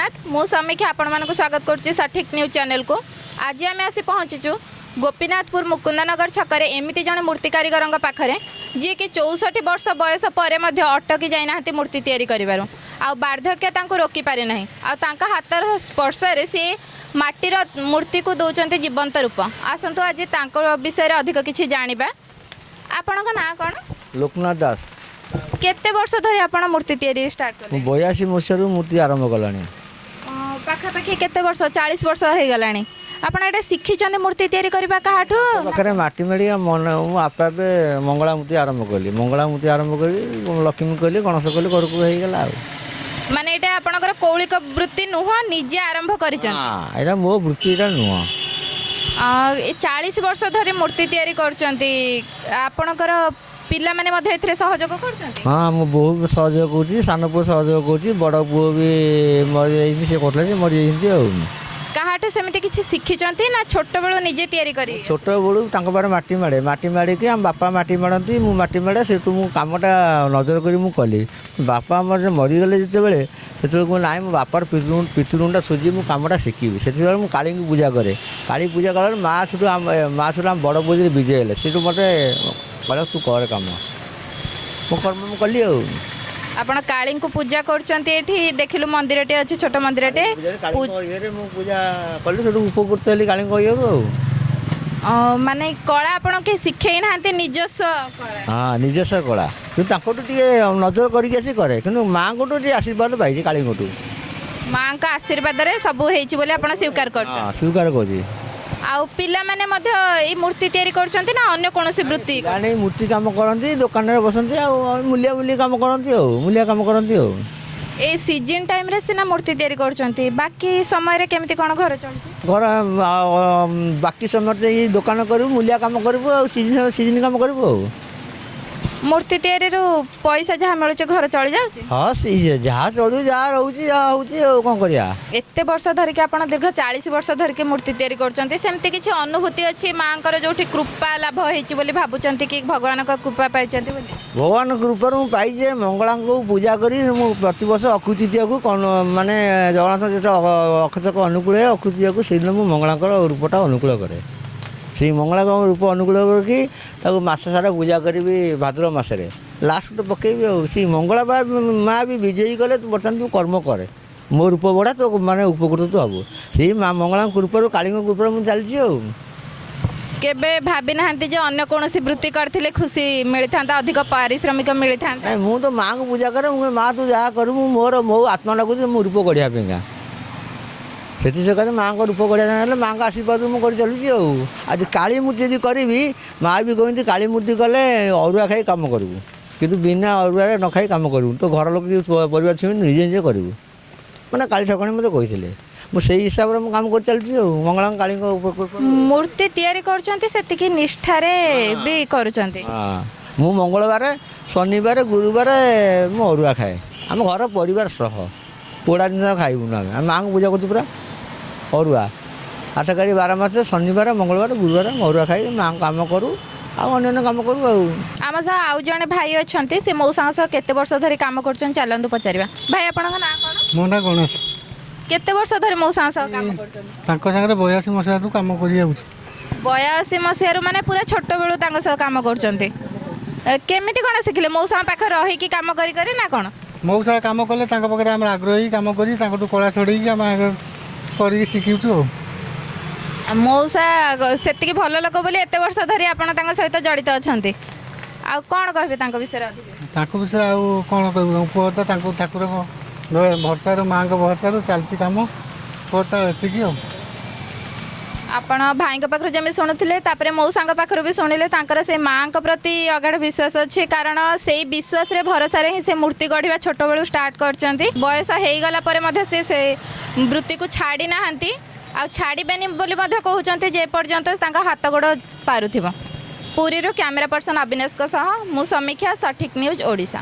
ଜଗନ୍ନାଥ। ମୁଁ ସମୀକ୍ଷା ଆପଣମାନଙ୍କୁ ସ୍ୱାଗତ କରୁଛି ସଠିକ୍ ନ୍ୟୁଜ୍ ଚ୍ୟାନେଲକୁ। ଆଜି ଆମେ ଆସି ପହଞ୍ଚିଛୁ ଗୋପୀନାଥପୁର ମୁକୁନ୍ଦନଗର ଛକରେ ଏମିତି ଜଣେ ମୂର୍ତ୍ତି କାରିଗରଙ୍କ ପାଖରେ, ଯିଏକି 64 ବର୍ଷ ବୟସ ପରେ ମଧ୍ୟ ଅଟକି ଯାଇନାହାନ୍ତି ମୂର୍ତ୍ତି ତିଆରି କରିବାରୁ। ଆଉ ବାର୍ଦ୍ଧକ୍ୟ ତାଙ୍କୁ ରୋକିପାରି ନାହିଁ। ଆଉ ତାଙ୍କ ହାତର ସ୍ପର୍ଶରେ ସିଏ ମାଟିର ମୂର୍ତ୍ତିକୁ ଦେଉଛନ୍ତି ଜୀବନ୍ତ ରୂପ। ଆସନ୍ତୁ, ଆଜି ତାଙ୍କ ବିଷୟରେ ଅଧିକ କିଛି ଜାଣିବା। ଆପଣଙ୍କ ନାଁ କ'ଣ? ଲୋକନାଥ ଦାସ। କେତେ ବର୍ଷ ଧରି ଆପଣ ମୂର୍ତ୍ତି ତିଆରି ଷ୍ଟାର୍ଟ କଲେ? ମୁଁ 82 ମସିହାରୁ ମୂର୍ତ୍ତି ଆରମ୍ଭ କଲାଣି। ପାଖାପାଖି କେତେ ବର୍ଷ? 40 ବର୍ଷ ହେଇଗଲାଣି। ଆପଣ ଏଇଟା ଶିଖିଛନ୍ତି ମୂର୍ତ୍ତି ତିଆରି କରିବା କାହାଠୁ? ପାଖରେ ମାଟି ମାଡ଼ି ମନ ମୁଁ ଆପେ ଆପେ ମଙ୍ଗଳା ମୂର୍ତ୍ତି ଆରମ୍ଭ କଲି। ମଙ୍ଗଳା ମୂର୍ତ୍ତି ଆରମ୍ଭ କରି ଲକ୍ଷ୍ମୀ କଲି, ଗଣେଶ କଲି, କରୁକୁ ହେଇଗଲା ଆଉ। ମାନେ ଏଇଟା ଆପଣଙ୍କର କୌଳିକ ବୃତ୍ତି ନୁହଁ, ନିଜେ ଆରମ୍ଭ କରିଛନ୍ତି? ହଁ, ଏଇଟା ମୋ ବୃତ୍ତି ଏଇଟା ନୁହଁ। ଏ 40 ବର୍ଷ ଧରି ମୂର୍ତ୍ତି ତିଆରି କରୁଛନ୍ତି। ଆପଣଙ୍କର ପିଲାମାନେ ମଧ୍ୟ ଏଥିରେ ସହଯୋଗ କରୁଛନ୍ତି? ହଁ, ମୋ ବୋହୂ ବି ସହଯୋଗ କରୁଛି, ସାନ ପୁଅ ସହଯୋଗ କରୁଛି, ବଡ଼ ପୁଅ ବି ମରିଯାଇଛି। ସେ କରୁଥିଲା, ସେ ମରିଯାଇଛନ୍ତି ଆଉ। କାହାଠୁ ସେମିତି କିଛି ଶିଖିଛନ୍ତି ନା ଛୋଟବେଳୁ ନିଜେ ତିଆରି କରି? ଛୋଟବେଳୁ ତାଙ୍କ ପାଖରେ ମାଟି ମାଡ଼େ। ମାଟି ମାଡ଼ିକି ଆମ ବାପା ମାଟି ମାଡ଼ନ୍ତି, ମୁଁ ମାଟି ମାଡ଼େ। ସେଠୁ ମୁଁ କାମଟା ନଜର କରି ମୁଁ କଲି। ବାପା ଆମର ମରିଗଲେ ଯେତେବେଳେ, ସେତେବେଳକୁ ମୁଁ ନାଇଁ, ମୋ ବାପାର ପିତୃଋଣଟା ସୁଝି ମୁଁ କାମଟା ଶିଖିବି। ସେତେବେଳେ ମୁଁ କାଳୀଙ୍କୁ ପୂଜା କରେ। କାଳୀ ପୂଜା କଲାବେଳେ ମା ସେଠୁ ଆମ ବଡ଼ ପୂଜାରେ ବିଜୟ ହେଲେ। ସେଠୁ ମୋତେ କହିଲା, ତୁ କର କାମ। ମୋ କର୍ମ ମୁଁ କଲି ଆଉ। ଆପଣ କାଳୀଙ୍କୁ ପୂଜା କରୁଛନ୍ତି। ଏଠି ଦେଖିଲୁ ମନ୍ଦିରଟେ ଅଛି, ଛୋଟ ମନ୍ଦିରଟେ। କାଳୀଙ୍କ ଇଏରେ ମୁଁ ପୂଜା କଲି, ସେଠୁ ଉପକୃତ ହେଲି କାଳୀଙ୍କ ଇଏରୁ ଆଉ। ମାନେ କଳା ଆପଣ କେହି ଶିଖେଇ ନାହାନ୍ତି, ନିଜସ୍ୱ କଳା? ହଁ, ନିଜସ୍ୱ କଳା। କିନ୍ତୁ ତାଙ୍କଠୁ ଟିକେ ନଜର କରିକି ଆସି କରେ। କିନ୍ତୁ ମାଆଙ୍କଠୁ ଟିକେ ଆଶୀର୍ବାଦ ପାଇଛି, କାଳୀଙ୍କଠୁ। ମାଙ୍କ ଆଶୀର୍ବାଦରେ ସବୁ ହେଇଛି ବୋଲି ଆପଣ ସ୍ୱୀକାର କରୁଛନ୍ତି? ହଁ, ସ୍ୱୀକାର କରୁଛି। ଆଉ ପିଲାମାନେ ମଧ୍ୟ ଏଇ ମୂର୍ତ୍ତି ତିଆରି କରୁଛନ୍ତି ନା ଅନ୍ୟ କୌଣସି ବୃତ୍ତି? ଜାଣି ମୂର୍ତ୍ତି କାମ କରନ୍ତି, ଦୋକାନରେ ବସନ୍ତି, ଆଉ ମୂଲିଆ ମୂଲି କାମ କରନ୍ତି ଆଉ ମୂଲିଆ କାମ କରନ୍ତି ଆଉ। ଏଇ ସିଜନ୍ ଟାଇମ୍ରେ ସିନା ମୂର୍ତ୍ତି ତିଆରି କରୁଛନ୍ତି, ବାକି ସମୟରେ କେମିତି କ'ଣ ଘର ଚଳୁଛି? ଘର ବାକି ସମୟରେ ଏଇ ଦୋକାନ କରିବୁ, ମୂଲିଆ କାମ କରିବୁ, ଆଉ ସିଜିନ୍ ସିଜିନ୍ କାମ କରିବୁ ଆଉ। ମୂର୍ତ୍ତି ତିଆରିରୁ ପଇସା ଯାହା ମିଳୁଛି, ଘର ଚଳି ଯାଉଛି? ହଁ, ସେଇ ଯାହା ଚଳୁଛି, ଯାହା ରହୁଛି, ଯାହା ହେଉଛି ଆଉ କ'ଣ କରିବା। ଏତେ ବର୍ଷ ଧରିକି ଆପଣ, ଦୀର୍ଘ 40 ବର୍ଷ ଧରିକି ମୂର୍ତ୍ତି ତିଆରି କରୁଛନ୍ତି, ସେମିତି କିଛି ଅନୁଭୂତି ଅଛି ମାଙ୍କର ଯୋଉଠି କୃପା ଲାଭ ହେଇଛି ବୋଲି ଭାବୁଛନ୍ତି କି ଭଗବାନଙ୍କ କୃପା ପାଇଛନ୍ତି ବୋଲି? ଭଗବାନଙ୍କ କୃପାରୁ ମୁଁ ପାଇଛି ଯେ ମଙ୍ଗଳାଙ୍କୁ ପୂଜା କରି ମୁଁ ପ୍ରତିବର୍ଷ ଅକ୍ଷୟ ତୃତୀୟାକୁ କ'ଣ ମାନେ ଜଗନ୍ନାଥ ଯେତେବେଳେ ଅକ୍ଷତକ ଅନୁକୂଳ ହୁଏ, ଅକ୍ଷୟ ତୃତୀୟାକୁ, ସେଇଦିନ ମୁଁ ମଙ୍ଗଳାଙ୍କର ରୂପଟା ଅନୁକୂଳ କରେ। ସେଇ ମଙ୍ଗଳାଙ୍କ ରୂପ ଅନୁକୂଳ କରିକି ତାକୁ ମାସ ସାରା ପୂଜା କରିବି। ଭାଦ୍ରବ ମାସରେ ଲାଷ୍ଟ ଗୋଟେ ପକେଇବି। ଆଉ ସେଇ ମଙ୍ଗଳା ମା ବି ବିଜୟୀ କଲେ, ତୁ ବର୍ତ୍ତମାନ ତୁ କର୍ମ କରେ, ମୋ ରୂପ ବଢ଼ା, ତୋ ମାନେ ଉପକୃତ ତୁ ହବୁ। ସେଇ ମା ମଙ୍ଗଳାଙ୍କ କୃପାରୁ, କାଳୀଙ୍କ କୃପାରୁ ମୁଁ ଚାଲିଛି ଆଉ। କେବେ ଭାବି ନାହାନ୍ତି ଯେ ଅନ୍ୟ କୌଣସି ବୃତ୍ତି କରିଥିଲେ ଖୁସି ମିଳିଥାନ୍ତା, ଅଧିକ ପାରିଶ୍ରମିକ ମିଳିଥାନ୍ତା? ନାଇଁ, ମୁଁ ତ ମାଆଙ୍କୁ ପୂଜା କରେ। ମୁଁ କହେ, ମା, ତୁ ଯାହା କରିବୁ, ମୋର ମୋ ଆତ୍ମା ଡାକୁଛି ମୁଁ ରୂପ ଗଢ଼ିବା ପାଇଁକା। ସେଥି ସକାଶେ ମାଆଙ୍କ ରୂପ ଗଢ଼ିବା ହେଲେ ମାଆଙ୍କ ଆଶୀର୍ବାଦ ମୁଁ କରି ଚାଲୁଛି ଆଉ। ଆଜି କାଳୀ ମୂର୍ତ୍ତି ଯଦି କରିବି, ମା ବି କହନ୍ତି, କାଳୀ ମୂର୍ତ୍ତି କଲେ ଅରୁଆ ଖାଇ କାମ କରିବୁ, କିନ୍ତୁ ବିନା ଅରୁଆରେ ନ ଖାଇ କାମ କରିବୁ, ତୋ ଘର ଲୋକ କି ପରିବାର ଛୁଇଁବେନି, ନିଜେ ନିଜେ କରିବୁ। ମାନେ କାଳୀ ଠାକୁରାଣୀ ମୋତେ କହିଥିଲେ, ମୁଁ ସେଇ ହିସାବରେ ମୁଁ କାମ କରି ଚାଲିଛି ଆଉ ମଙ୍ଗଳାଙ୍କ କାଳୀଙ୍କ କୃପାରୁ। ମୂର୍ତ୍ତି ତିଆରି କରୁଛନ୍ତି, ସେତିକି ନିଷ୍ଠାରେ ବି କରୁଛନ୍ତି। ହଁ, ମୁଁ ମଙ୍ଗଳବାର, ଶନିବାର, ଗୁରୁବାର ମୁଁ ଅରୁଆ ଖାଏ ଆମ ଘର ପରିବାର ସହ। ପୋଡ଼ା ଜିନିଷ ଖାଇବୁନୁ ଆମେ। ଆମେ ମାଆଙ୍କୁ ପୂଜା କରୁଛୁ ପୁରା ଅରୁଆ। 8 କାରି 12 ମାସ, ଶନିବାର, ମଙ୍ଗଳବାର, ଗୁରୁବାର ଆମେ ଅରୁଆ ଖାଇ ମାଆଙ୍କ କାମ କରୁ ଆଉ ଅନ୍ୟାନ୍ୟ କାମ କରୁ ଆଉ। ଆମ ସହ ଆଉ ଜଣେ ଭାଇ ଅଛନ୍ତି। ସେ ମଉସାଙ୍କ ସହ କେତେ ବର୍ଷ ଧରି କାମ କରୁଛନ୍ତି, ଚାଲନ୍ତୁ ପଚାରିବା। ଭାଇ, ଆପଣଙ୍କ ନାଁ କ'ଣ? ମୋ ନାଁ ଗଣେଶ। କେତେ ବର୍ଷ ଧରି ମଉସାଙ୍କ ସହ କାମ କରୁଛନ୍ତି? ତାଙ୍କ ସାଙ୍ଗରେ 82 ମସିହାରୁ କାମ କରି ଯାଉଛି। 82 ମସିହାରୁ, ମାନେ ପୁରା ଛୋଟବେଳୁ ତାଙ୍କ ସହ କାମ କରୁଛନ୍ତି। କେମିତି କ'ଣ ଶିଖିଲେ? ମଉସାଙ୍କ ପାଖରେ ରହିକି କାମ କରି କରି ନା କ'ଣ? ମଉସା କାମ କଲେ, ତାଙ୍କ ପାଖରେ ଆମେ ଆଗ୍ରହ ହେଇ କାମ କରି, ତାଙ୍କଠୁ କଳା ଛଡ଼େଇକି ଆମେ ଆଗ କରିକି ଶିଖିଛୁ ଆଉ। ଆଉ ମଉସା ସେତିକି ଭଲ ଲୋକ ବୋଲି ଏତେ ବର୍ଷ ଧରି ଆପଣ ତାଙ୍କ ସହିତ ଜଡ଼ିତ ଅଛନ୍ତି। ଆଉ କ'ଣ କହିବେ ତାଙ୍କ ବିଷୟରେ ଅଧିକ? ତାଙ୍କ ବିଷୟରେ ଆଉ କ'ଣ କହିବୁ? ପୁଅ ତ ତାଙ୍କୁ ଠାକୁରଙ୍କ ଭରସାରୁ, ମାଆଙ୍କ ଭରସାରୁ ଚାଲିଛି କାମ। ପୁଅ ତ ଏତିକି ଆଉ। ଆପଣ ଭାଇଙ୍କ ପାଖରୁ ଯେମିତି ଶୁଣୁଥିଲେ, ତାପରେ ମଉସାଙ୍କ ପାଖରୁ ବି ଶୁଣିଲେ, ତାଙ୍କର ସେ ମାଆଙ୍କ ପ୍ରତି ଅଗାଢ଼ ବିଶ୍ୱାସ ଅଛି। କାରଣ ସେଇ ବିଶ୍ୱାସରେ, ଭରସାରେ ହିଁ ସେ ମୂର୍ତ୍ତି ଗଢ଼ିବା ଛୋଟବେଳୁ ଷ୍ଟାର୍ଟ କରିଛନ୍ତି। ବୟସ ହେଇଗଲା ପରେ ମଧ୍ୟ ସେ ସେ ବୃତ୍ତିକୁ ଛାଡ଼ି ନାହାନ୍ତି, ଆଉ ଛାଡ଼ିବେନି ବୋଲି ମଧ୍ୟ କହୁଛନ୍ତି, ଯେ ପର୍ଯ୍ୟନ୍ତ ତାଙ୍କ ହାତ ଗୋଡ଼ ପାରୁଥିବ। ପୁରୀରୁ କ୍ୟାମେରା ପର୍ସନ ଅବିନାଶଙ୍କ ସହ ମୁଁ ସମୀକ୍ଷା, ସଠିକ୍ ନ୍ୟୁଜ୍ ଓଡ଼ିଶା।